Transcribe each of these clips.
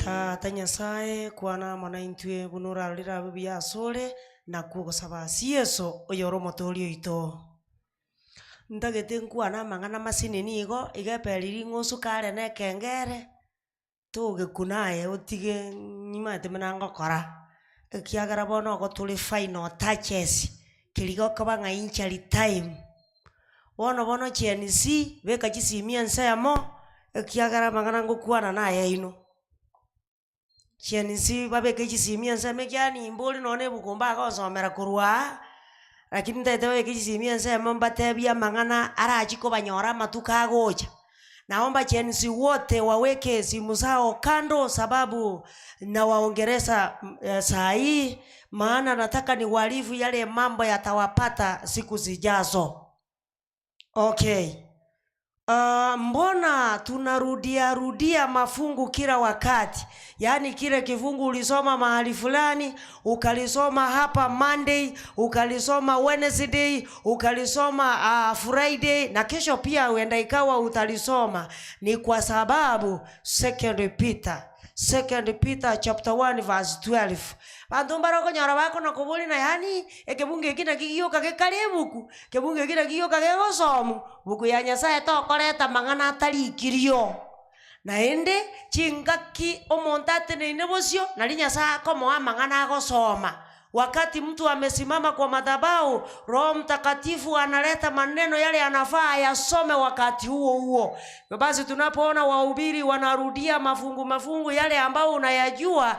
Tata Nyasae, kwana amo naintwe buna orarorire abe buya asore, nakwo ogosaba ase Yeso, oyore Omotoori oito. Ntagete nkwane amang'ana masinini igo, iga eperi ring'osu kare na ekengere, togekuna aye otige nimanyete buna ngokora, ekiagera bono igo tore final touches, keria gokoba ng'a injury time. Bono bono Gen Z, beka chisimi ensemo, ekiagera amang'ana ngokwana naye aino. Gen Z babeke chisimi ensemo ekiagera nimbori nonye na ebuku mbagonsomera korwa aa, lakini ntagete babeke chisimi ensemo mbatebie amang'ana arachie kobanyora amatuko agocha. Naomba Gen Z wote waweke simu zao kando sababu nawaongelesha saa hii maana nataka niwaarifu yale mambo yatawapata siku zijazo. Okay. Uh, mbona tunarudia rudia mafungu kila wakati? Yaani kile kifungu ulisoma mahali fulani, ukalisoma hapa Monday, ukalisoma Wednesday, ukalisoma uh, Friday na kesho pia huenda ikawa utalisoma. Ni kwa sababu Second Peter Second Peter chapter 1 verse 12 banto mbare okonyora bakona koboria na yaani ekebungo eki naki gioka gekare ebuku kebungo eki naki gioka gegosomwa buku ya Nyasaye tokoreta mang'ana atarikirio. Naende chingaki omonto ateneine bosio, nario Nyasae akomoa amang'ana agosoma. Wakati mtu amesimama kwa madhabahu, Roho Mtakatifu analeta maneno yale anafaa ayasome wakati huo huo. Hivyo basi tunapoona wahubiri wanarudia mafungu mafungu yale ambao unayajua,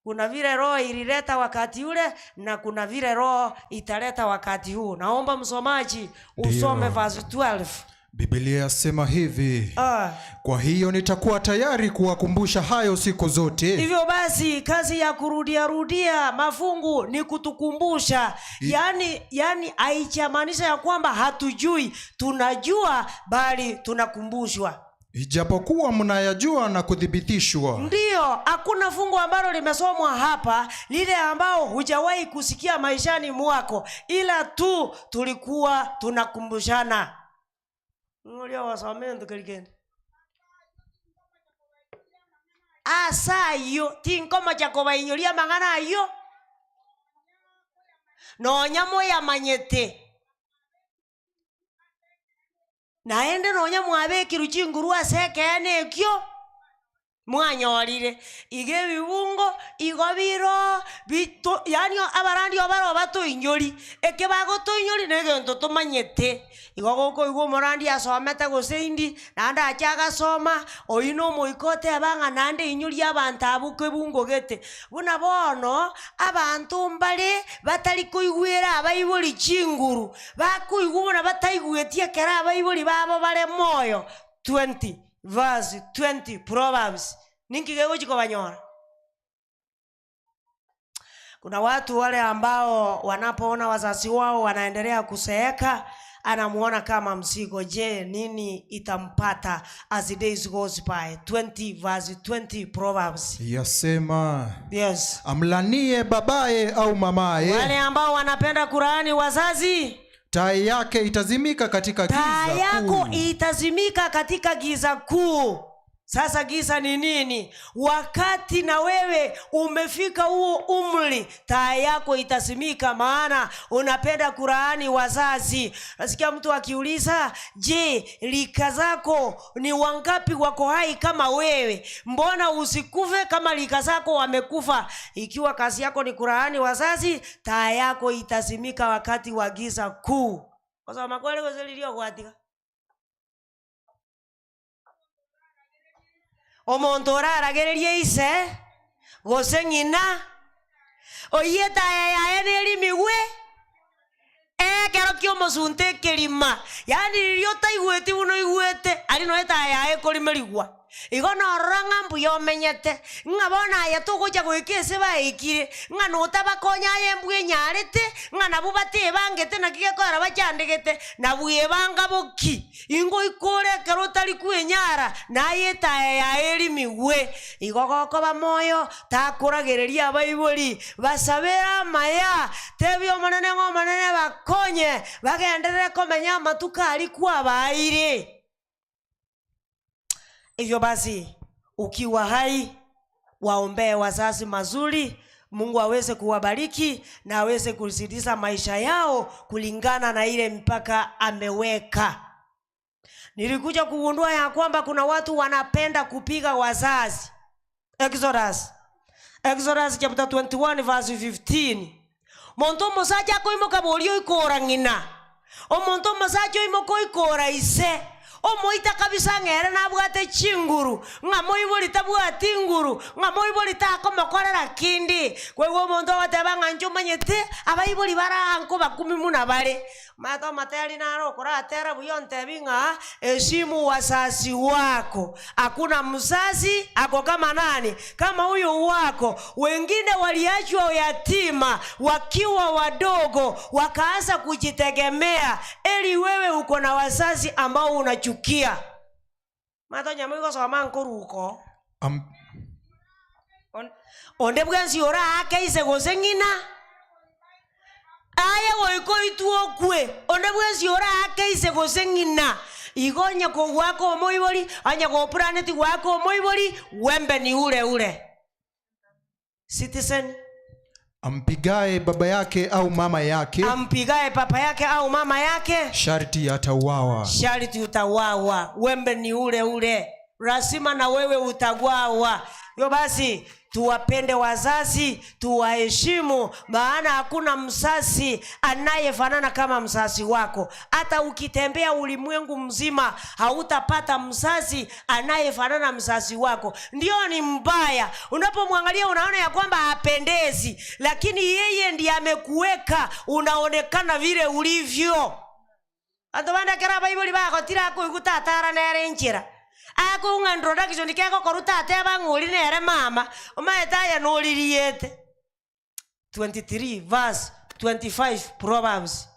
kuna vile roho ilileta wakati ule na kuna vile roho italeta wakati huu. Naomba msomaji usome Ndiyo. verse 12. Biblia yasema hivi Ah. kwa hiyo nitakuwa tayari kuwakumbusha hayo siku zote Hivyo basi kazi ya kurudia rudia mafungu ni kutukumbusha, yaani yaani haijamaanisha ya kwamba hatujui, tunajua bali tunakumbushwa. ijapokuwa mnayajua na kuthibitishwa Ndiyo, hakuna fungu ambalo limesomwa hapa lile ambao hujawahi kusikia maishani mwako, ila tu tulikuwa tunakumbushana. Ng'oria wasomee ntukerikende ase ayio tinkomocha kobainyoria amang'ana ayio nonya moyamanyete Naende nonya mwabekirwe chinguru ase ekeene ekio mwanyorire, iga ebibungo igo biro bito yaani abarandia obare batoinyori, eke bagotoinyori na egento tomanyete. Igo gokoigwa omorandia asomete gose indi, naende ache agasoma, oyio na omoika oteba ng'a naende inyoria abanto abwo kebungo gete. Buna bono, abanto mbare batari koigwera abaibori chinguru, Bakoigwa buna bataigweti ekero abaibori babo bare moyo, 20 verse 20 Proverbs. Ninki gegochi kobanyora? Kuna watu wale ambao wanapoona wazazi wao wanaendelea kuzeeka anamuona kama mzigo. Je, nini itampata as the days goes by? 20 verse 20 Proverbs. Yasema, Yes. amlanie babaye au mamaye, Wale ambao wanapenda kulaani wazazi, taa yake itazimika katika taa giza yako kuu. itazimika katika giza kuu. Sasa giza ni nini? Wakati na wewe umefika huo umri, taa yako itazimika, maana unapenda kulaani wazazi. Nasikia mtu akiuliza, je, rika zako ni wangapi wako hai kama wewe? Mbona usikufe kama rika zako wamekufa? Ikiwa kazi yako ni kulaani wazazi, taa yako itazimika wakati wa giza kuu. Gosoma kware gose riria ogwatiga? Omonto oraragererie ise, gose ng'ina, oyio etaya yaye nerimigwe ekero ki'omosunte ekerima, yaani riria otaigweti buna oigwete, aria noe etaya yaye ekorimerigwa. Igo norora ng'a mbuya omenyete, ng'a bono aye togocha goika ase baikire, ng'a notabakonya aye embwa enyarete, ng'a nabwo batebangete naki gekoera bachandegete, na bwebanga boki. Ingoika ore ekero otari kwenyara, naye etaya yaye erimigwe. Igo gokoba moyo, takoragereria abaibori, basabere amaya, tebia Omonene ng'a Omonene bakonye, bagenderere komenya amatuko aria kwabaeire. Hivyo basi ukiwa hai. Waombee wazazi mazuri, Mungu aweze kuwabariki na aweze kuzidisha maisha yao kulingana na ile mpaka ameweka. Nilikuja kugundua ya kwamba kuna watu wanapenda kupiga wazazi. Exodus. Exodus chapter 21 verse 15. Monto omosacha akoimoka boria oikora ng'ina. Omonto omosacha oimoka oikora ise. Omoita kabisa ng'a ere nabwate chinguru, ng'a moibori tabwati nguru, ng'a moibori takomokorera kende. Kwaigwa omonto ogoteba ng'a inche omanyete, abaibori bare aa nkobakumia buna bare. Omanyete omoteri nare okoratera buya ontebi ng'a heshimu wazazi wako, hakuna mzazi ako kama nani? Kama huyu wako. Wengine waliachwa yatima wakiwa wadogo wakaanza kujitegemea, heri wewe uko na wazazi ambao unachukia. Omanyete onye moigosoma nkoruko. Am, Onde bwensi oraake ise gose ng'ina, aye goika oitwe okwe. Onde bwensi oraake ise gose ng'ina, igo onye kogoaka omoibori, onye goplaneti goaka omoibori, wembe ni ure ure. Citizen. Ampigaye baba yake au mama yake, Ampigaye papa yake au mama yake, sharti atauawa. Sharti utawawa. Wembe ni ule ule, lazima na wewe utagwawa. Hivyo basi tuwapende wazazi, tuwaheshimu, maana hakuna mzazi anayefanana kama mzazi wako. Hata ukitembea ulimwengu mzima hautapata mzazi anayefanana mzazi wako. Ndio ni mbaya, unapomwangalia unaona ya kwamba hapendezi, lakini yeye ndiye amekuweka unaonekana vile ulivyo. Abanto bande ekero abaibori bagotire akoigwa tata ara nere enchera, akoigwa ng'a introduction kegokorwa tata eba ng'a oria nere mama, omanyete aye noririete. 23 verse 25 Proverbs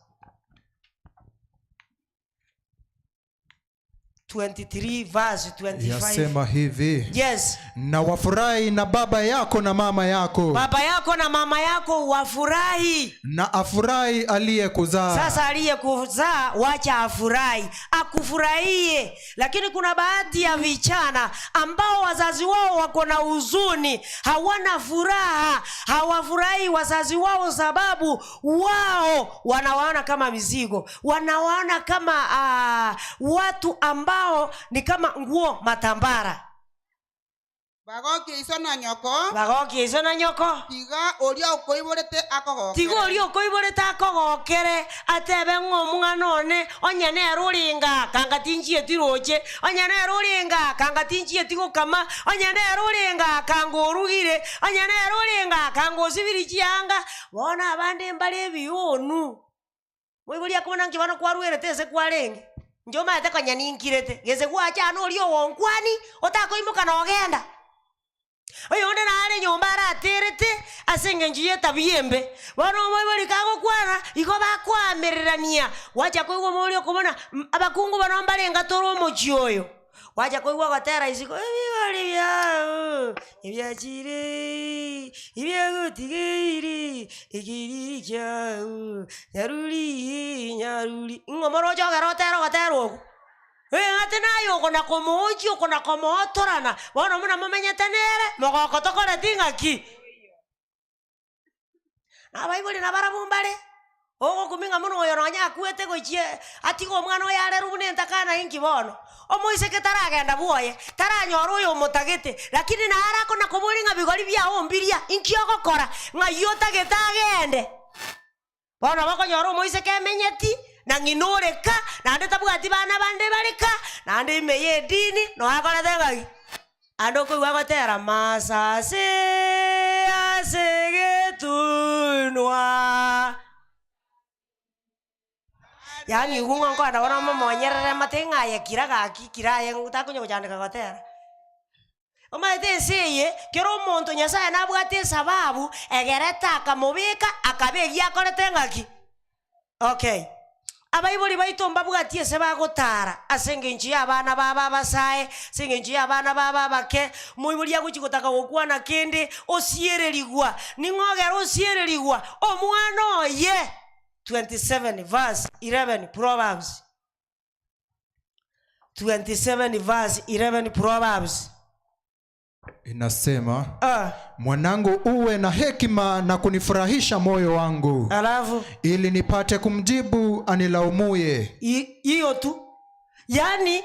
23 verse 25. Yasema hivi: Yes. Na wafurahi na baba yako na mama yako, Baba yako na mama yako wafurahi. Na afurahi aliyekuzaa. Sasa aliyekuzaa wacha afurahi, akufurahie. Lakini kuna baadhi ya vijana ambao wazazi wao wako na huzuni, hawana furaha, hawafurahi wazazi wao sababu wao wanawaona kama mizigo, wanawaona kama watu ambao ni kama nguo matambara. Bagokia iso na nyoko. Bagokia iso na nyoko. Tiga oria okoiborete akogokere. Tiga oria okoiborete akogokere, atebe ng'a omwana one onye nere orenga kanga tinchieti roche, onye nere orenga kanga tinchieti gokama, onye nere orenga kanga orugire, onye nere orenga kanga osibiri chianga. Bono abande mbare ebionu. Moibori akobona nki bono kwarwerete ase kwarenge. Inche omanyete konya ninkirete, gese gwacha ane oria ogonkwani, otakoimoka na ogenda. Oyonde nare nyomba araterete ase eng'encho y'etabia embe. Bono omoibori kagokwana, igo bakoamererania. Gwacha koigwa omori okobona, abakungu bono mbarenge tore omochie oyo. Gwacha koigwa ogotera isiko, ebigori biao ebiachire, ebiagotigeire, ekiriri kiao, nyaruri nyaruri. Ng'o moroche ogere otere ogotera okwo? Ate naye okona komoochia okona komootorana, bono buna momenyete nere, mogoko tokoreti ng'aki? Na abaibori nabarabwo mbare, ogokumia ng'a buna oyo nonye akwete gochia atige omwana oye arerwe buna entakana inki bono? Omoiseke taragenda bwoye, taranyora oyo omotagete, lakini naro akona koboria ng'a bigori biao mbiria, inki ogokora? Ng'ai otagete agende? Bono bakonyora omoiseke emenyeti, na ng'ina ore ka, naende tabwati bana bande bare ka, naende ime y'edini noyo akorete ng'aki? Ande okoigwa agotera masase ase egetunwa. Yaani igwe ng'a nkoenda bono momonyerere amate ng'a aye kira gaki kira aye takonya gochandeka gotera. Omanyete ense eye, kera omonto Nyasaye nabwate esababu egerete akamobeka akaba egia akorete ng'aki? Okay. Abaibori baito mbabwati ase bagotara ase engencho y'abana babo abasae, ase engencho y'abana babo abake, omoibori agochia gotaka gokwana kende, osiererigwa. Ning'o ogera osiererigwa? Omwana oye. 27 verse 11 Proverbs. 27 verse 11 Proverbs. Inasema, Ah, mwanangu uwe na hekima na kunifurahisha moyo wangu, alafu ili nipate kumjibu anilaumuye. Hiyo tu yaani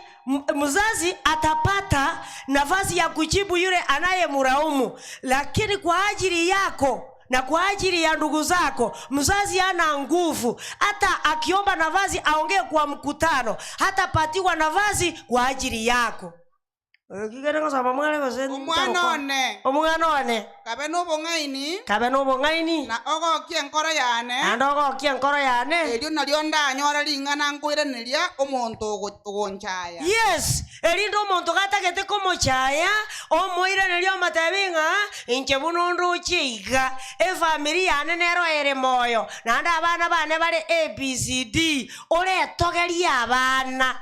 mzazi atapata nafasi ya kujibu yule anayemlaumu lakini kwa ajili yako na kwa ajili ya ndugu zako mzazi hana nguvu hata akiomba nafasi aongee kwa mkutano hatapatiwa nafasi kwa ajili yako Kigere ngosoma mware gose Omwana one. Omwana one. Kabe nobong'aini. Kabe nobong'aini. Na ogokie enkoro yane. Naende ogokie enkoro yane. Erio nario ndanyore ring'ana nkoiraneria omonto ogonchaya. Yes, erinde omonto gatagete komochaya, omoiranerie omotebi ng'a inche buna ondoche iga, efamiri yane nero ere moyo, naende abana bane bare ABCD, oretogerie abana.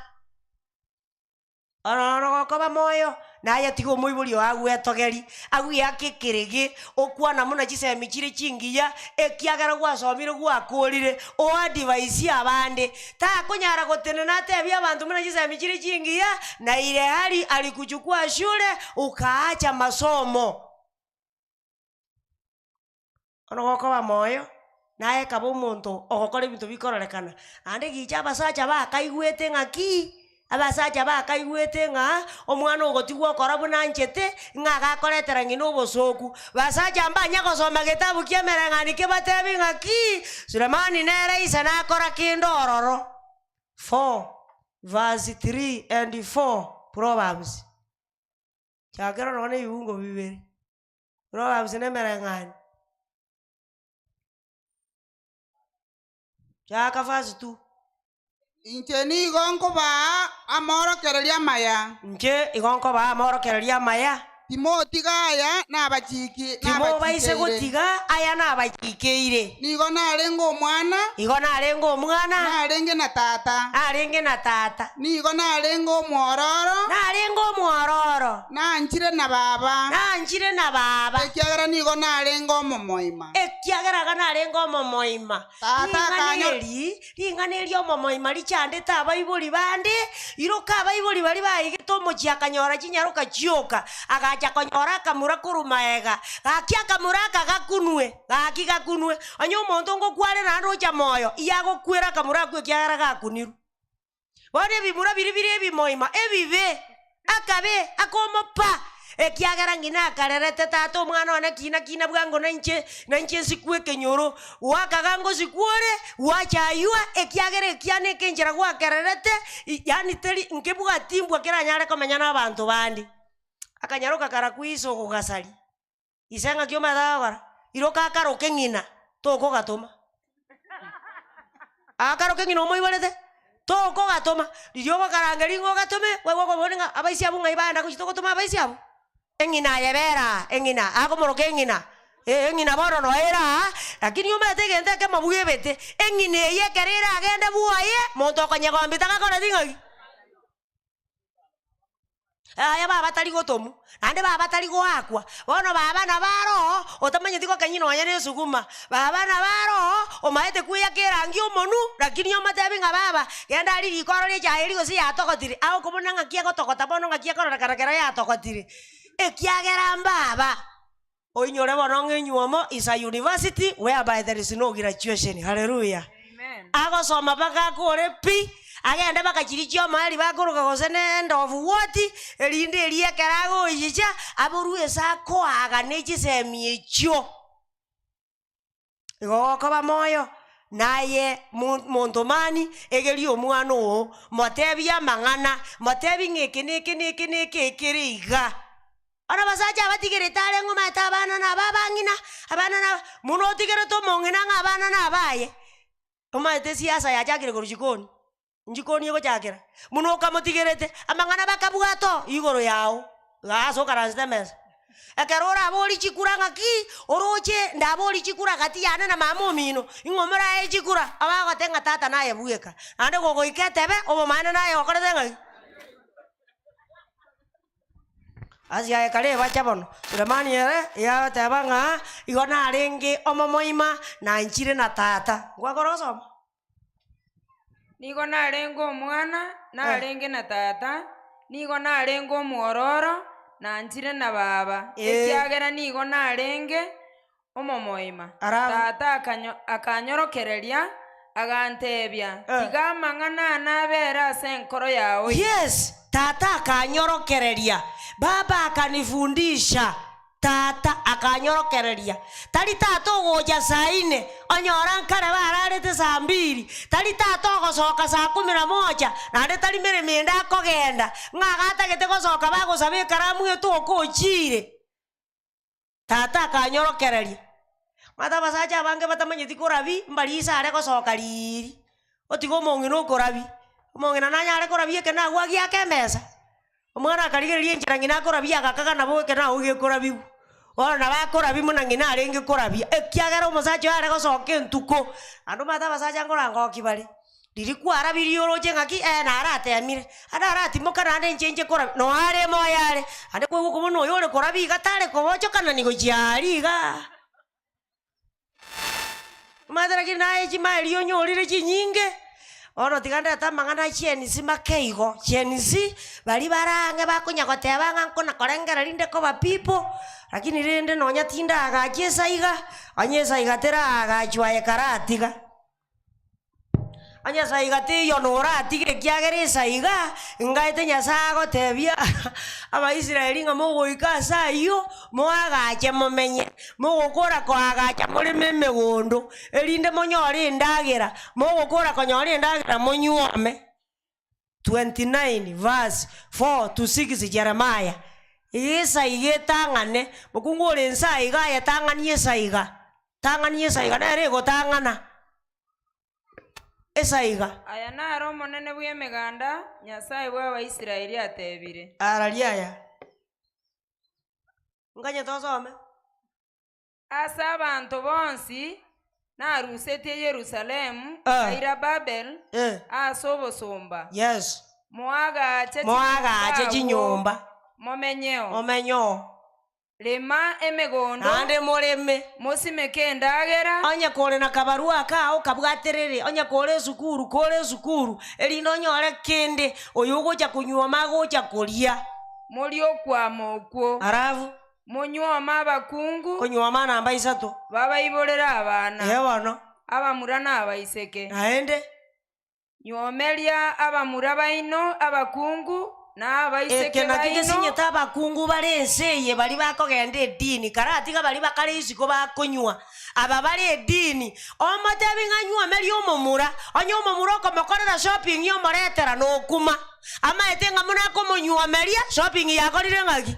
Ororo gokoba moyo, naye tiga omoibori oo agwetogerie, agweake ekerege, okwana buna chisemi chire chingiya, ekiagera gwasomire gwakorire, oadvise abande. Takonyara gotenena atebie abanto buna chisemi chire chingiya, na ire aria alikuchukua shule ukaacha masomo. Bono gokoba moyo, naye kaba omonto ogokora ebinto bikororekana. Naende gicha abasacha bakaigwete ng'aki, abasacha bakaigwete ng'a omwana ogotigwa okora buna anchete, ng'a agakoretera ng'ina obosoku. Basacha mbanya gosoma getabu kia emereng'ani kebatebi ng'aki, Sulemani nere ise nakora kende ororo. 4 verse 3 and 4 Proverbs. Chakera nonye na ebibungo bibere. Proverbs na emereng'ani. Chaka verse 2. Inche nigo nkobaa amorokererio amaya. Inche igo nkobaa amorokererio amaya. Timotiga aya nabachiki Timobaise nabachikeire. gotiga aya nabachikeire. Nigo narenge omwana. Igo narenge omwana. Narenge na tata. Narenge na tata. Nigo narenge omwororo. Narenge omwororo. Nanchire na baba. Nanchire na baba. Ekiagera nigo narenge omomoima. Ekiagera iga narenge omomoima. Tata Ring'ana akanyo. eri, ring'ana eri omomoima richandete abaibori bande, iroka abaibori baria baigete omochie akanyora chinyaroka chioka, agacha konyora akamura korwa maega. Gaki akamura aka gakunwe, gaki gakunwe. Onye omonto ngokware naende ocha moyo, iga agokwera akamura akwo ekiagera gakunirwe. Bono ebimura biria bire ebimoima, ebibe, akabe, akomopa, ekiagera ng'ina akarerete tata omwana one kina kina bwango nainche nainche nsikwe ekenyoro, gwakaga ngosikwa ore, gwachaywa, ekiagera ekiane eke enchera gwakererete, yaani teri nkebwati mbwa keranyare komenya na abanto bande. Akanyaroka karakwa iso ogogasaria, ise ng'aki omanyete agokora, iroka akaroke ng'ina, tokogatoma. Akaroke ng'ina omoiborete, tokogatoma. Riria ogokarangeria ng'a ogatome, kwaigwa okobori ng'a abaisia abwo ng'ai baenda gochia togotoma abaisia abwo? Eng'ina aye bera aa, eng'ina, akomoroka eng'ina, eh eng'ina bono noyo ere aa, lakini omanyete egento ekemo bwebete, eng'ina eye ekero eragende bwoye, monto okonyegombia tagakoreti ng'aki? Yaya baba tari gotomwa, naende baba tari goakwa, bono baba nabo are oo, otamanyeti gokenya nonya na esuguma, baba nabo are oo, omaete kweyaka erangi omonwe, lakini omotebi ng'a baba, genda aria riko orore echae eria gose yatogotire, agokobuna ng'aki egotogota bono ng'aki ekororekana kero yatogotire, ekiagera mbaba. Oinyore bono ng'a enywomo is a university whereby there is no graduation. Hallelujah. Agosoma mpaka akore pi, agende mpaka chiria chiomoerio bakoroka gose ne end of what, erinde eria ekero agochicha, aborwe ase akoaga ne chisemi echio. Igo gokoba moyo, naye monto mani, egeria omwana oo, motebie amang'ana, motebie ng'a eke na eke na eke na eke ekere iga. Bono abasacha abatigerete are ng'a omanyete abana naba abang'ina, abana naba, buna otigerete omong'ina ng'a abana nabaye, omanyete esiasa yachakire korwa jikoni. Njikoni egochakera, buna okamotigerete, amang'ana bakabwata oo igoro yao, igaa ase okaransete emesa. Ekero oraborie chikura ng'aki, oroche ndaborie chikura gati yane na mama omino, ing'o morae chikura? Abagoteba ng'a tata naye bweka, naende gogoika etebe, obomaene naye okorete ng'aki? Ase aye kare bacha bono, Sulemani ere yagoteba ng'a igo narenge omomoima, nanchire na tata. Ngwakora gosoma? Nigo narenge omwana, narenge na tata, nigo narenge omwororo, Nanchire na baba, Eh. ekiagera nigo narenge omomoima. Arabu. Tata akanyo- akanyorokereria, agantebia, Eh. Tiga amang'ana ane abere ase enkoro yao ime. Yes, tata akanyorokereria, baba akanifundisha, tata akanyorokereria. Tari tata ogocha saa ine, onyora nkare bararete saa mbiri, tari tata ogosoka saa kumi na moja, naende tari meremo ende akogenda, ng'a agatagete gosoka bagosaba ekaramu etoke ochire. Tata akanyorokereria, omanyete abasacha abange batamanyeti korabi, mbaria ise are gosoka riiri, otiga omong'ina okorabi, omong'ina nanyare korabia eke nagwo agiake emesa, omwana akarigereria enchera ng'ina akorabia agakaga nabo eke nagwo gekorabiwa. Bono nabo akorabia buna ng'ina arenge korabia, ekiagera omosacha oye are gosoka entuko, naende omanyete abasacha nkorangoki bare. Riria kwarabirie oroche ng'aki, ee naratemire, ande aratimoka naende inche inche korabia, noyo are moyo are, ande kwaigwa okobua oyo ore korabia iga tare kobochokanani gochia aria igaa. Omanyete lakini naye chimaeri onyorire chinyinge, bono tiga ndete amang'ana a chienisi make igo, chienisi baria bare ang'e bakonya goteba ng'a nkona korengereria rinde koba people, lakini rende nonya tindagacha esaiga, onye esaiga teraagachwa aye karatiga. Onye esaiga teiyo noratige ekiagera esaiga, ngaete Nyasae agotebia Abaisraeli ng'a mogoika ase ayio, moagache momenye, mogokora koagacha moreme emegondo, erinde monyore endagera, mogokora konyora endagera monyuome. 29 verse 4 to 6 Jeremiah, Esaiga etang'ane, mokungu ore inse aiga aye tang'ani esaiga, tang'ani esaiga nere egotang'ana esaiga. Aya naro Omonene bw'Emeganda, Nyasae bw'Abaisraeli atebire. Araria aya, Nganyete osome. Ase abanto bonsi narusetie Yerusalemu, Ah. nkaira Babeli Eh. ase obosomba. Yes. Moagache Moagache abwo, chinyomba. momenyeo. Momenyeo. Rema emegondo, Naende moreme. mosimeke endagera. Onye kore na kabarua akao kabwaterere, onye kore esukuru kore esukuru, erinde onyore kende oyo ogocha konyuoma agocha koria. Morie okwama okwo. Alafu. Monyuome abakungu. Konyuoma namba isato. Babaiborere abana. Ee bono. Abamura na abaiseke. Naende. Nyuomeria abamura baino abakungu, na abaiseke Eke nakio baino. gesinyete abakungu bare ense eye baria bakogenda edini, karatiga baria bakare isiko bakonywa, aba bare edini, omotebi ng'a nyuomerie omomura, onye omomura okomokorera shopping omoretera nokuma, amaete ng'a buna akomonyuomeria, shopping yakorire ng'aki?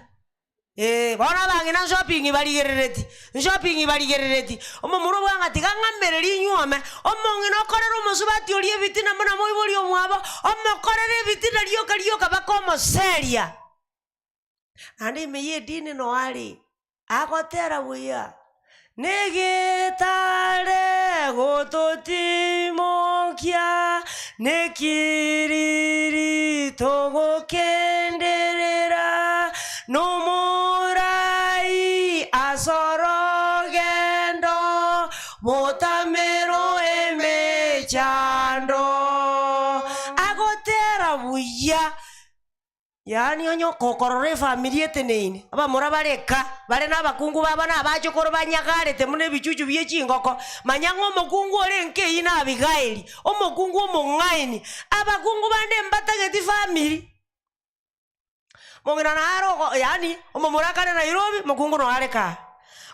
Ee, bono abang'ina nshopping barigerereti, nshopping barigerereti, omomura obwang'a tiga ng'ambererie inyuome, omong'ina okorere omosubati oria ebitina buna moibori omwabo, omokorere ebitina rioka rioka baka omoseria. Naende ime y'edini noo are, agotera buya, Negetare gototimokia, nekiriri togokenderera, nomorai as'orogendo, botamero emechando. Agotera buya. Yaani onye okokorora efamiri eteneine, abamura bare ka, bare nabakungu babo na abachokoro banyagarete buna ebichuchu bie chingoko, manya ng'a omokungu ore enka eyio na Abigaili, omokungu omong'aini. Abakungu bande mbatageti famiri. Mong'ina naro ogo yaani omomura akare Nairobi, mokungu noyo are kaa.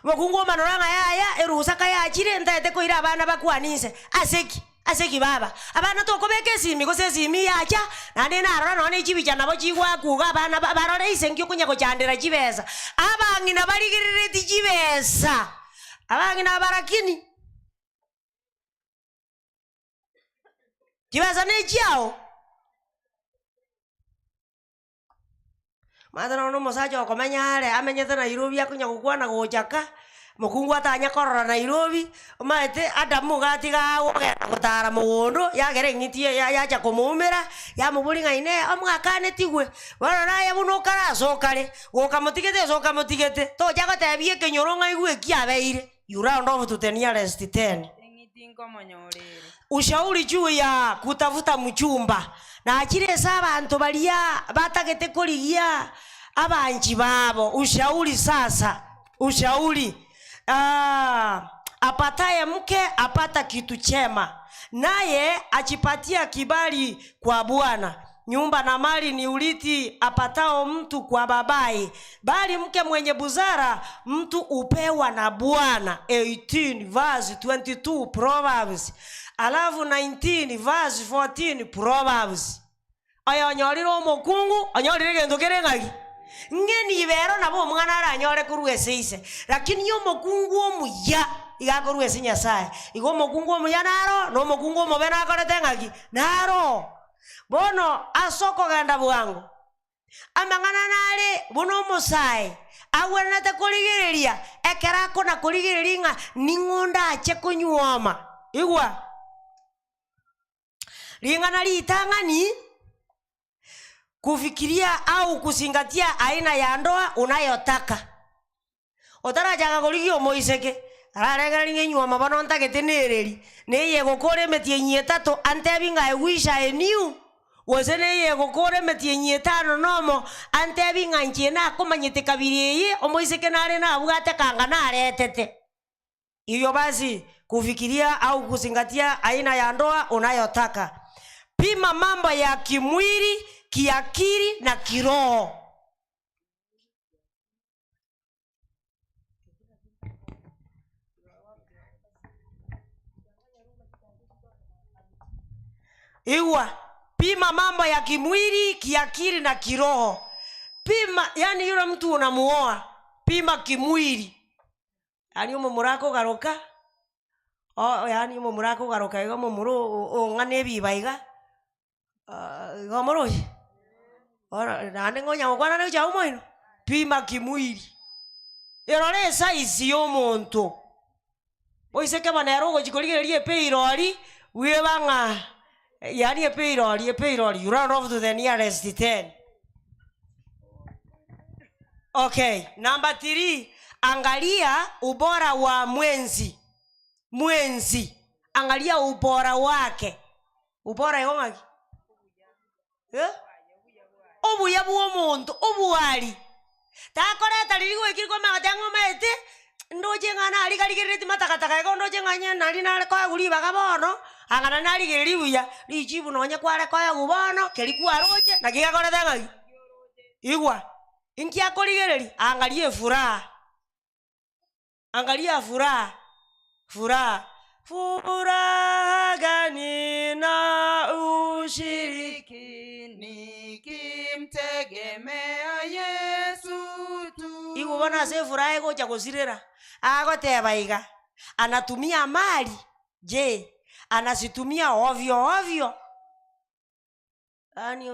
Omokungu omanora ng'a yaya, erusa kayachire ntaete koira abana bakwane inse, ase ki? Ase ki baba? Abana tokobeka esimi gose esimi yacha, naende narora nonya ne chibicha nabo chigwakuga abana ba barore ise nki okonya gochandera chibesa. Abang'ina barigerereti chibesa, abang'ina aba lakini chibesa ne chiao. Omanyete nonya omosacha okomenya are, amenyete Nairobi akonya gokwana gocha ka, mokungu atanya korora Nairobi, omanyete Adamu iga atiga agogenda gotara mogondo, yagera eng'iti ya- yacha komoumera, yamoboria ng'a inee omwakanetigwe, bono naye buna okare ase okare, goka motigete ase okamotigete, tocha gotebia ekenyoro ng'a aigwe eki abeire, you round off to the nearest ten. Eng'iti nkomonyorere. Ushauri juu ya kutafuta mchumba. Nachire ase abanto baria batagete korigia Abanchi babo, ushauri sasa, ushauri ah, apataye mke apata kitu chema, naye ajipatia kibali kwa Bwana. Nyumba na mali ni urithi apatao mtu kwa babaye, bali mke mwenye busara mtu upewa na Bwana. 18 verse 22 Proverbs, alafu 19 verse 14 Proverbs. Oyonyorire omokungu, onyorire egento kere ng'aki? Ng'eni ibero nabo omwana aranyore korwa ase ise, lakini omokungu omuya iga akorwa ase Nyasaye. Igo omokungu omuya naro, na omokungu omobe nakorete ng'aki? Naro. Bono ase okogenda bwango, amang'ana nare buna omosae agwenerete korigereria ekero akona korigereria ng'a ning'o ndache konyuoma. Igwa. Ring'ana ritang'ani, kufikiria au kuzingatia aina ya ndoa unayotaka. Otarachaka korigia omoiseke, ararengereria ng'a enyuoma bono ntagete nereri, neye egokora emetienyi etato antebi ng'a I wish I knew, gose neye egokora emetienyi etano nomo antebi ng'a inche nakomanyete kabira eye, omoiseke nare nabwate kanga naretete. Hivyo basi, kufikiria au kuzingatia aina ya ndoa unayotaka. Pima mambo ya kimwili, kiakili na kiroho. Igwa, pima mambo ya kimwili, kiakili na kiroho. Pima, yani yule mtu unamuoa, pima kimwili. Yaani omomura akogaroka, o yaani omomura akogaroka iga omomura ong'ana ebiba iga, iga omoroche? Bono naende ng'onya gokwana na gochia omoino, pima kimwili, erore esize ya omonto, oiseke bono ere ogochia korigereria epeirori, bweba ng'a yaani epeirori epeirori you run off to the nearest ten. Okay, number three, angalia ubora wa mwenzi mwenzi, angalia ubora wake. Ubora igo ng'aki? Eh? Obuya bwa omonto, obwari. Takoreta riria goikire komanya goteba ng'a omanyete, ndoche ng'a narigarigerereti matakataka igo ndoche ng'a onye nari nare koegwa ribaga bono, anga nari narigereria buya, richibu nonye kware koegwa bono, keria kwaroche, naki gekorete ng'aki? Igwa, inki akorigereria? Angaria efuraha, angaria furaha, furaha, furaha gani na ushiriki Nikimtegemea Yesu tu. Igwa bono ase efuraha egocha gosirera, agoteba iga, anatumia mali, je, anazitumia ovyo ovyo? Yaani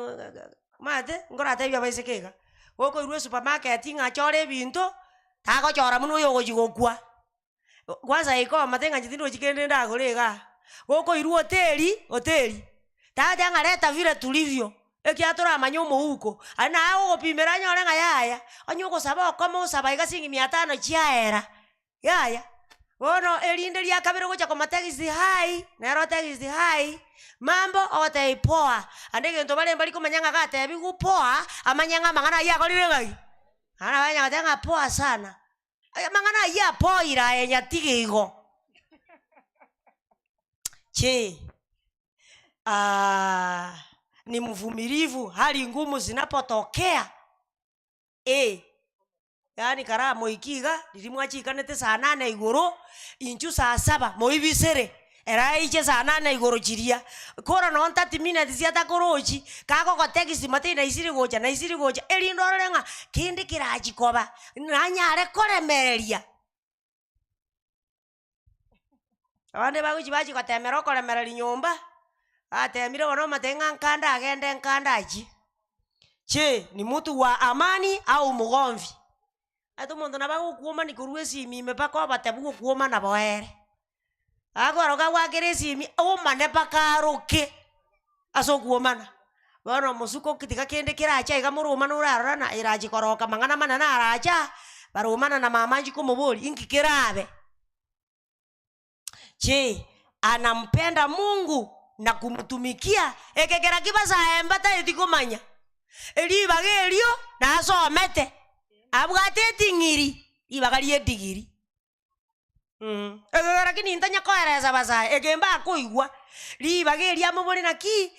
omanyete, nkoratebie abaiseke iga, gokoirwa esupermarket ng'a chora ebinto, tagochora buna oyo ogochia gokwa, kwanza iko omate ng'a inche tindochi kende ndagore igaa, gokoirwa hoteli hoteli, tagoteba ng'a leta vile tulivyo, ekiagera toramanye omouko, aye naye agogopimera anyore ng'a yaya, onye ogosaba okome osaba iga siringi mia tano chiaera. Yaya, bono erinde ria kabere ogocha komotext hi, nere otext hi, mambo, ogotebia poa, ande egento bare mbari komanya ng'a gatebiwu poa, amanye ng'a amang'ana aywo akorire ng'aki? Naende nabo anyara goteba ng'a poa sana, amang'ana aywo apoire aye nyatige igo. Chee, ni mvumilivu hali ngumu zinapotokea. Ee, yaani karamoikie iga, riria mwachikanete saa nane igoro, inchuo saa saba moibisere, ere aiche saa nane igoro chiria, kora nonye thirty minutes atakorochi, kagogotext matei naisire gocha naisire gocha, erinde orore ng'a kende kerachie koba, nanyare koremereria. Abande bagochia bachia gotemera okoremereria nyomba, batemire bono omotebia ng'a nkande agende nkande achie. Je, ni mtu wa amani au mgomvi? Ata omonto nabo agokuomani korwa esimi ime mpaka obotebi gokuomana boere. Akoroka agoakere esimi, omane mpaka aroke, ase okuomana. Bono omosuko tiga kende kerache iga moromane orarora na erachie koroka mang'ana amanene arache aa, baromana na mama anchi komoboria inki kerabe. Je, anampenda Mungu na kumtumikia? Eke kera ki basae mbataeti komanya. Ribaga erio nasomete, abwate eting'iri, ribaga ria edigiri. Ekero lakini ntanya koeresa abasae, eke mbakoigwa, ribaga erio amobore naki,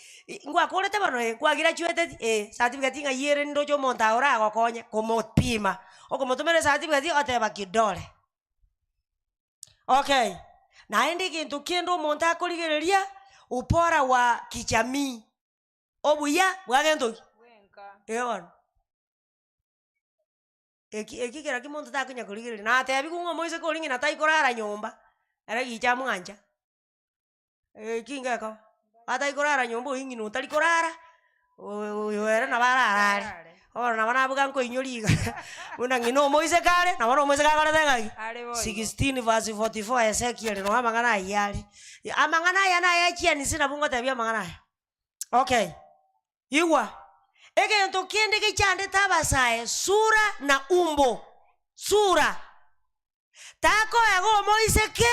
ngwakorete bono eh, kwagirachueteti eh, certificate ng'ai ere ndoche omonto aye oragokonye, komopima, okomotomera ecertificate oteba kidole. Okay, naende egento kende omonto akorigereria, ubora wa kijamii, obuya bwa gento ki? Eeh bono. Eki eki kera ki monto takonya korigereria, natebiwu ng'a omoiseke oria ng'ina taikorara nyomba, ere gicha amwancha, eki ngekoba, ataikorara nyomba oywo ng'ina otari korara, oyo ere nabo ararare, bono nabo nabuga nkoinyoria iga, buna ng'ina omoiseke are, nabo na omoiseke akorete ng'aki? Are boigo. 16 verse 44 Ezekiel noo amang'ana ayio are. Amang'ana aya naye chianisi nabwo ngotebia amang'ana aya. Okay. Igwa, egento kende gechandete abasae, sura na umbo, sura. Takoega omoiseke,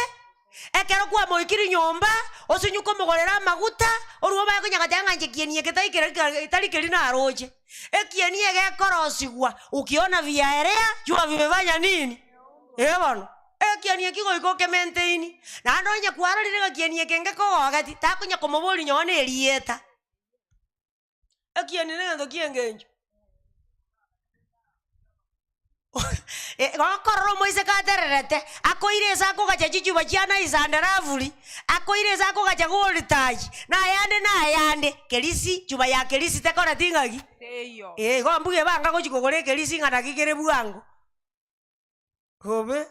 ekero kwamoikire nyomba, osinye komogorera amaguta, orue obae konya goteba ng'a inche kieni eke taikera ki tari keria naroche. Ekieni egekorosigwa, ukiona viaelea, jua vimefanya nini? Ee bono, ekieni eki goika okemaintain, naende onye kwarorire ng'a kieni eke ngekogogeti, takonya komoboria nonye na erieta. Ekieni negento ki'engencho. Gokorora omoiseke atererete, akoire ase akogacha chichuba chia nice and lovely, akoire ase akogacha gold touch, na ayande na ayande, kerisi, chuba ya kerisi tekoreti ng'aki? Teiyo. Eh, igo mbuya ebanga gochi kogora ekerisi ng'a naki kere bwango. Hobe,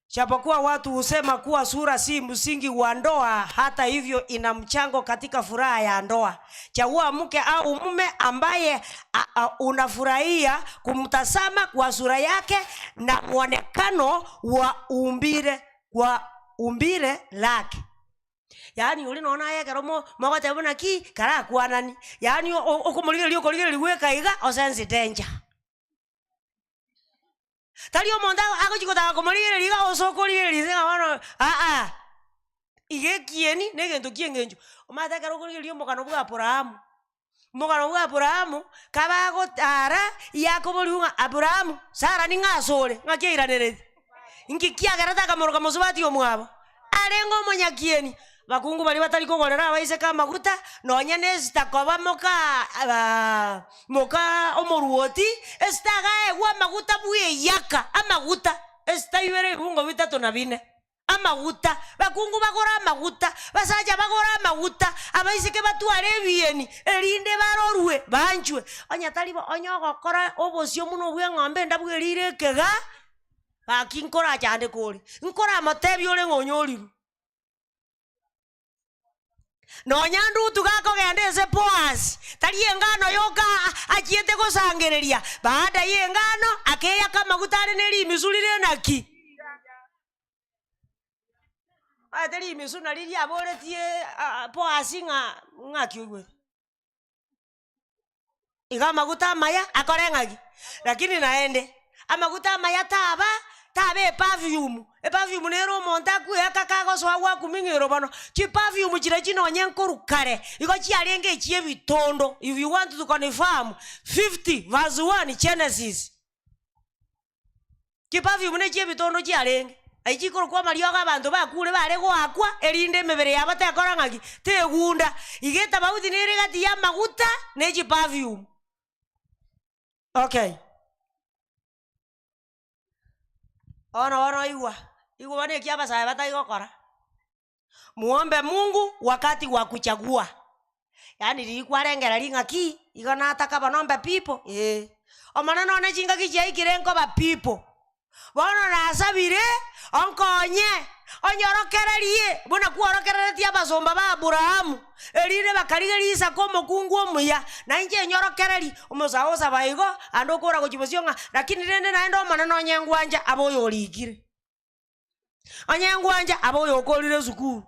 japokuwa watu husema kuwa sura si msingi wa ndoa, hata hivyo ina mchango katika furaha ya ndoa. Chagua mke au mume ambaye a, a, unafurahia kumtazama kwa sura yake na mwonekano wa umbile wa umbile lake. Yaani oria nonya naye ekero mo mogoteba buna ki, karakwanani, yaani o- okomorigereria okorigereria bweka iga, osense danger. Tari omonto agochia gotaka komorigereria iga gose okorigereria inse ng'a bono aa, iga ekieni na egento kia eng'encho. Omanyete ekero okorigereria omogano bwa Abrahamu, omogano bwa Abrahamu, kabagotara yakoboriwa ng'a Abrahamu, Sara ning'o asore? Ng'aki airaneretie? Nki kiagerete akamoroka mosubati omwabo? Arenge omonyakieni, bakungu baria batari kogorera abaiseke amaguta, nonya n'Esita koba moka moka omoruoti, Esita agaegwa amaguta bw'eyaka, amaguta, Esita ibere ebibungo bitato na bine, amaguta, bakungu bagore amaguta, basacha bagore amaguta, abaiseke batware ebieni, erinde barorwe, banchwe. Onye tari bo, onye ogokora obosio buna obw'eng'ombe endabu erire ekega. Gaki nkorachandeke ore, nkoramotebie ore ng'a onyorirwe. Nonya Rutu gakogenda ase Boazi, tari engano yoka achiete gosangereria, baada y'engano akeyaka amaguta are ne rimisu rire naki? Omanyete rimisu nari riaboretie Boazi ng'a ng'aki oigwete. Igo amaguta amaya akore ng'aki? Lakini naende, amaguta amaya taba, taba eperfume, eperfume nere omonto akweyaka kagosoa gwakuming'erwa bono, chiperfume chiria chi nonye nkorwa kare, igo chiarenge echia ebitondo, if you want to confirm, 50 verse 1 Genesis. Chiperfume ne chi'ebitondo chiarenge, aye chikorokwa amariogo abanto bakure bare goakwa, erinde emebere yabo tekora ng'aki? Tegunda. Iga etabauti nere egati y'amaguta ne chiperfume. Okay. Bono bono igwa, igwa bono eki abasae batari gokora. Muombe Mungu wakati wa kuchagua, yaani riria kwarengereria ng'a ki, igo nataka bono mbe people, eh. Omonene one chingaki chiaikire nkoba people, bono nasabire onkonye, onyorokererie buna kworokereretie abasomba ba Abrahamu, erinde bakarigeria Isaka omokungu omuya, na inche enyorokererie, omosae osaba igo, ande okora gochia bosio ng'a lakini rende naende Omonene onye ngwancha abe oyorikire. Onye ngwancha abe oyokorire esukuru,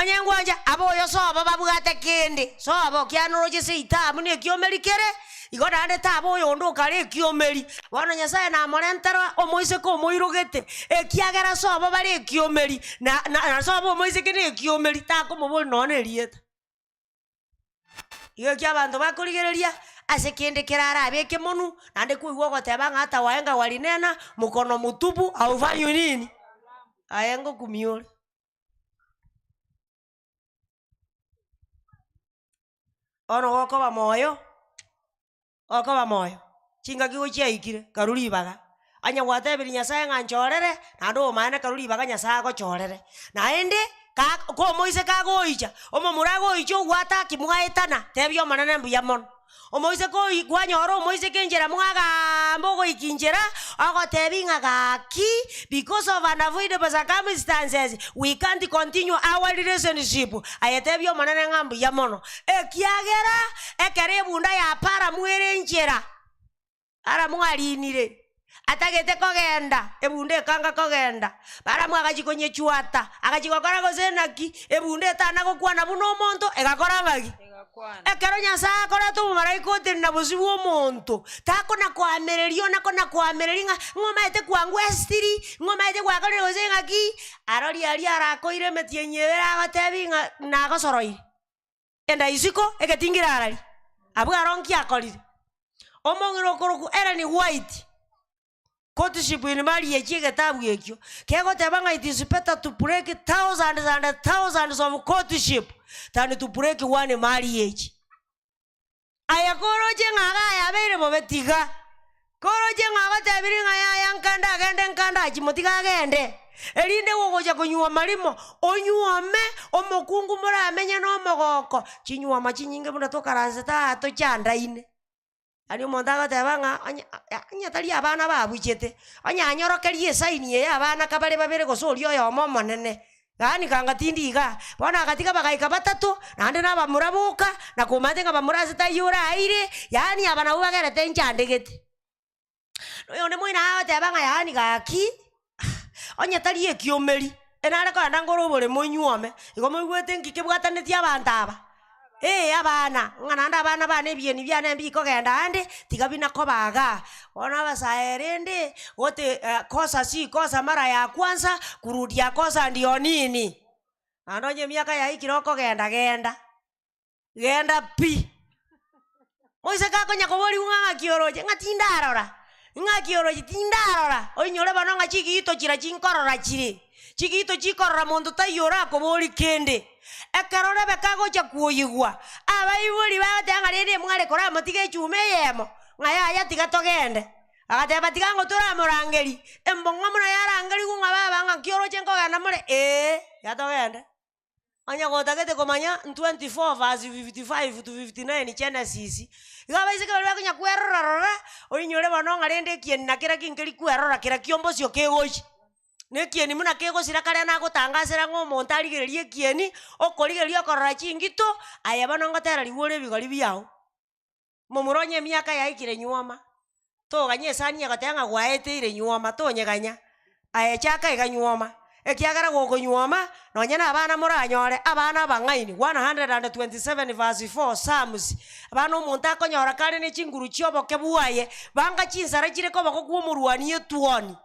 onye ngwancha abe oyo sobo babwate kende, sobo kiane oroche seita buna ekiomeri kere, igo naende taba oyonde okare ekiomeri. Bono Nyasaye namorentera omoiseke omoirogete, ekiagera sobo bare ekiomeri, na na na sobo omoiseke na ekiomeri, takomoboria nonya na erieta. Igo ekio abanto bakorigereria, Ase kende kerarabe ekemonu, naende kwaigwa ogoteba ng'a hata wahenga warinena, mkono mutupu haufanywi nini? Aye ngokumia ore. Bono gokoba moyo, gokoba moyo, chingaki gochiaikire, karwa ribaga, onye gwatebirie Nyasaye ng'a nchorere, naende omaene karwa ribaga Nyasaye agochorere. Naende, ka komoiseke agoicha, omomura agoicha ogwata aki mwaetana, tebia omonene mbuya mono. Omoiseke oyio kwanyora omoiseke enchera mwagaamba ogoika inchera, ogotebi ng'a gaki, because of unavoidable circumstances, we can't continue our relationship, aye tebia omonene ng'a mbuya mono, ekiagera ekero ebunda ya Balamu ere enchera, Balamu arinire, atagete kogenda, ebunda ekanga kogenda, Balamu agachia konyechuata, agachia gokora gose naki, ebunda etana gokwana buna omonto, egakora ng'aki? Egakwana. Ekero Nyasae akorete omomalaika otenena bosio bw'omonto, takona koamereria ona kona koamereria ng'a ng'a omaete kwangwesitiri, ng'a omaete gwakorire gose ng'aki, arori aria arakoire emetienyi ebere agotebi ng'a nagosoroire. Enda isiko, egetingiro arari, abwo aro nki akorire? Omong'ina okorokwa Ellen White, Courtship in Marriage egetabu ekio, kegoteba ng'a it is better to break thousands and thousands of courtship than to break one marriage. Aye koroche ng'a iga aya abeire bobe tiga, koroche ng'a ogotebirie ng'a yaya nkande agende nkande achie motige agende, erinde gogocha konyuoma rimo, onyuome omokungu moramenye na omogoko, chinyuoma chinyinge buna tokaransete aa tochandaine. Yaani omonto agoteba ng'a onye onye tari abana babuchete, onye anyorokerie esaini eye abana kabare babere gose oria oyomo omonene, Yaani kanga tindi igaa. Bono agatiga bagaika batato, naende na abamura boka, na komanyete ng'a bamura ase taiyo oraire, yaani aba nabwo bagerete nchandegete. Na oyonde moino agoteba ng'a yaani gaki, onye tari ekiomeri, enare kogenda nkore oboremo inywome, igo moigwete nki kebwatanetie abanto aba? Ee abana, ng'a naende abana bane ebieni biane mbikogenda ande, tiga bina koba igaa. Bono abasae rende, gote kosa si kosa mara ya kwanza, kurudia kosa ndio nini? Naende onye emiaka yaikire okogenda genda, genda pi. Moiseke akonya koborigwa ng'a ng'aki oroche, ng'a tindarora, ng'aki oroche tindarora, oinyore bono ng'a chigiito chiria chinkorora chire, chigiito chikorora monto taiyo orakoborie kende. Ekero Rebeka agocha kwoyigwa, abaibori bagoteba ng'a rende mware koramotiga echuma eyemo, ng'a yaya tiga togende. Agateba tiga ng'o toramorangerie, embong'o buna yarangerigwe ng'a baba ng'aki oroche nkogenda more, ee, tiga togende. Onye gotagete komanya 24 verse 55 to 59 Genesis, igo abaiseke baria bakonya kwerora rora, oinyore bono ng'a rende ekieni na kera ki nkeri kwerora kera ki'ombosio kegochia. Na ekieni buna kegosira kare nagotangasera ng'a omonto arigererie ekieni, okorigereria okorora chingito, aye bono ngotera rigwe ore ebigori biago. Momura onye emiaka yaikire nyuoma, toganya esani egoteba ng'a gwaeteire nyuoma, tonyeganya, aye chaka iga nyuoma, ekiagera gokonyuoma, nonye na abana moranyore, abana abang'aini, 127 verse 4 Psalms, abana omonto akonyora kare ne chinguru chia oboke bwaye, banga chinsara chire koboko kwa omorwani etuoni,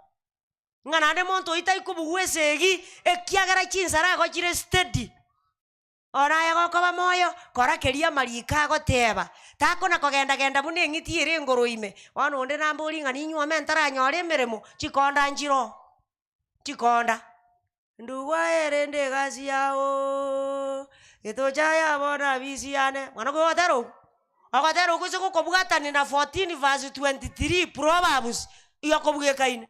ng'a naende monto oyio taikobugwa esegi, ekiagera chinsara igo chire steady. Ore aye gokoba moyo, kora keria amariko agoteba. Takona kogenda-genda buna eng'iti ere engoro ime. Bono onde namborie ng'a ninyuome ntaranyore emeremo, chikonda nchiroo, chikonda. Ndugu aye rende egasi yaoo, getocha aya bono abisi yane, mwana okwo ogotera okwo, ogotera okwo ase gokobwatania na 14 verse 23 Proverbs, igo kobwekaine.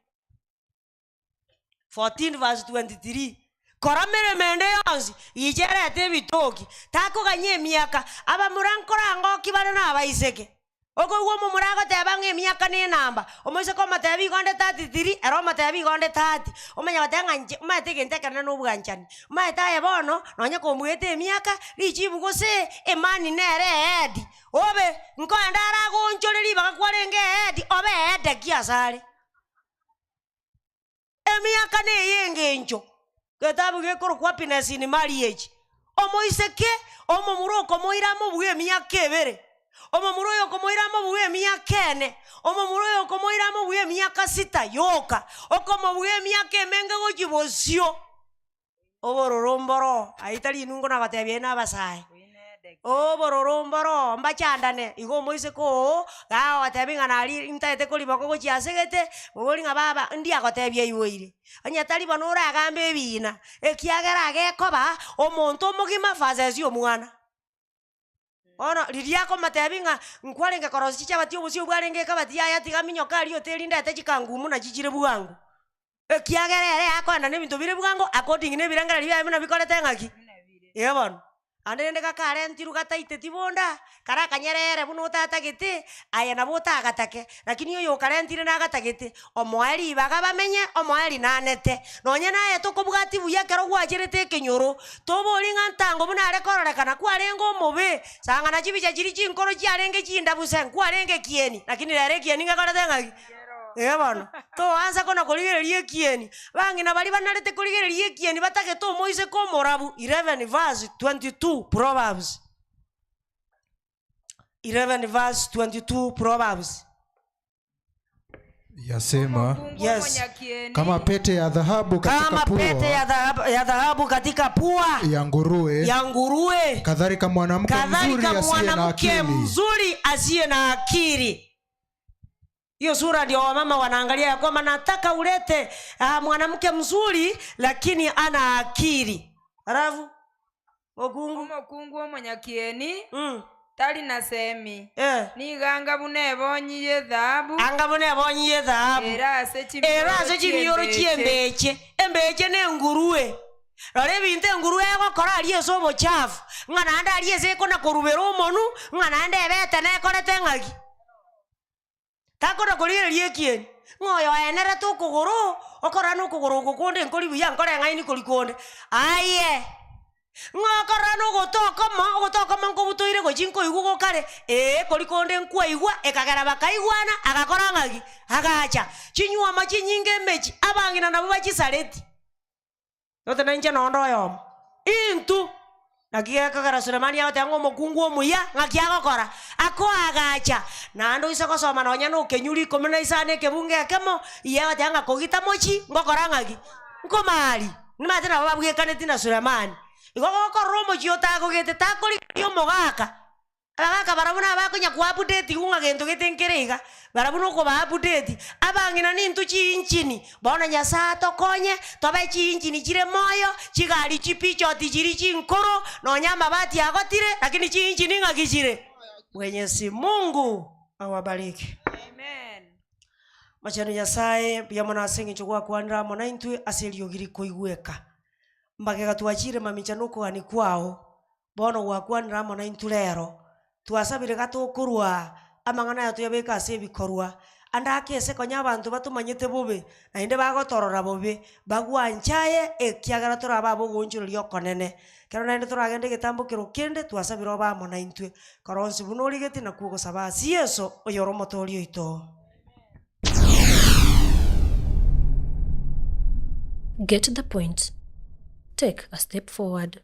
14 verse 23, Kora meremo ende yonsi, gicha erete ebitoki, takoganya emiaka, abamura nkorangoki bare na abaiseke. Okoigwa omomura agoteba ng'a emiaka na enamba, omoiseke omotebia igo onde 33, ere omotebia igo onde 30, omanye goteba ng'a inche omanyete egento ekenene na obwanchani, omanyete aye bono, nonye kombuete emiaka, richibu gose emani nere ehead, obe nkoenda aragoonchore ribaga kwarenge ehead, obe ehead ki asare. Emiaka neye engencho, getabu gekorokwa Happiness in Marriage, omoiseke omomura okomoira amobue emiaka ebere, omomura oyo okomoira amobue emiaka ene, omomura oyo okomoira amobue emiaka sita yoka, okomobua emiaka emenge gochia bosio, obororo mboro, ayio tari inwe nkonagotebia aye na abasae. Obororo mboro mbachandane, igo omoiseke oo gagotebia ng'a nari ntaete koriboko gochia ase gete, obori ng'a baba ndi agotebia aiboire. Onye tari bono oragambe ebiina, ekiagera agekoba omonto omogima versus omwana. Bono riria akomotebia ng'a nkwarenge korosia chichabati obosio bwarenge ekabati yaya tiga minyoka aria oteri ndete chikangumu nachi chire bwango. Ekiagera ere akoenda na ebinto bire bwango according na ebirengererio biaye buna bikorete ng'aki? Ee bono. Ande rende gakarentirwe gataiteti bonda, kare akanyerere buna otatagete, aye nabo otagatake, lakini oyo okarentire nagatagete, omoe ribaga bamenye, omoe rinanete. Nonye naye tokobwati buya ekero gwacherete ekenyoro, tobori ng'a ntango buna are kororekana kwarenge omobe, sang'ana chibicha chiria chinkoro chiarenge chindabu se, nkwarenge ekieni, lakini rero ekieni ngekorete ng'aki? Ee bono, toansa kona korigereria ekieni. Bang'ina baria banarete korigereria ekieni batagete omoiseke omorabu, 11 verse 22 Proverbs. 11 verse 22 Proverbs. Yasema, Omokungu Yes. omonyakieni kama pete ya dhahabu katika Kama pete ya pua dhahabu, ya dhahabu katika pua ya nguruwe, ya nguruwe, kadhalika mwanamke mzuri kadhalika asiye na mwanamke akili. mzuri asiye na akili. Hiyo sura ndio wamama wanaangalia ya kwamba nataka ulete mwanamke mzuri lakini ana akili. Halafu okungu Omokungu omonyakieni tari na semi, eh. nigo anga buna ebonyi y'ethahabu Anga buna ebonyi y'ethahabu ere ase ere chimioro ase chimioro chi'embeche. chi'embeche. Embeche nenguruwe. Rora ebinto enguruwe egokora aria ase obochafu, ng'a naende aria ase ekona korubera omonu, ng'a naende ebete nekorete ng'aki. Takona korigereria ekieni, ng'a oyo oenerete okogoro, okorora na okogoro oko konde nkori buya nkoreng'aini kori konde. Aye! Ng'a okorora na ogoto okomo, ogoto okomo nkobutoire gochia nkoigwa gokare, ee kori konde nkwaigwa, ekagera bakaigwana, agakora ng'aki? Agacha. Chinyuoma chinyinge emechie, abang'ina nabwo bachisareti. Gose nainche nonde oyomo. Intwe, naki gekogera Sulemani agoteba ng'a omokungu omuya, ng'aki agokora? Akoagacha. Naende oise gosoma nonya na okenyuri ikomi na isano ekebungo ekemo, igo egoteba ng'a kogita mochi, ngokora ng'aki? Nkomaaria. Nimanyete nabo babwekaneti na Sulemani. Igo gokorora omochie otagogete, takorigereria omogaka. Abagaka barabwo nabakonya koapudetigwa ng'a gento gete nkere iga, barabwo nokobaapudeti. Abang'ina nintwe chiinchini, bono Nyasae atokonye, tobe chiinchini chire moyo, chigari chipichoti chiria chinkoro, nonya amabati agotire, lakini chiinchini ng'aki chire? Mwenyezi Mungu awabariki. Amen. Mochenu Nyasae, mbuya mono ase eng'encho gwakwanire amo naintwe ase eriogi rikoigweka. Mbagega twachire mamincha nokogania kwao, Bono gwakwanire amo naintwe rero, twasabire gatokorwa amang'ana aya toyabeke ase ebikorwa. Ande ake ase konya abanto batomanyete bobe, naende bagotorora bobe, bagwanche aye, ekiagera torabe ab'ogoonchoreria okonene. Ekero naende toragende egetambo kero kende, twasabire obe amo naintwe. Kora onsi buna origetie nakwo ogosaba ase Yeso, oyore Omotoori oito. Get the point. Take a step forward.